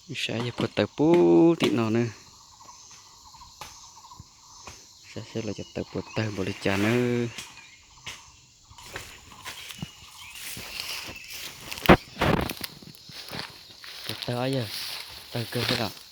Saib yog puas tawg puag tim no na. Saib seb lawv cov tawg puas tawg npaum li cas na. Puas tawg os yawg? Tawg kawg li os.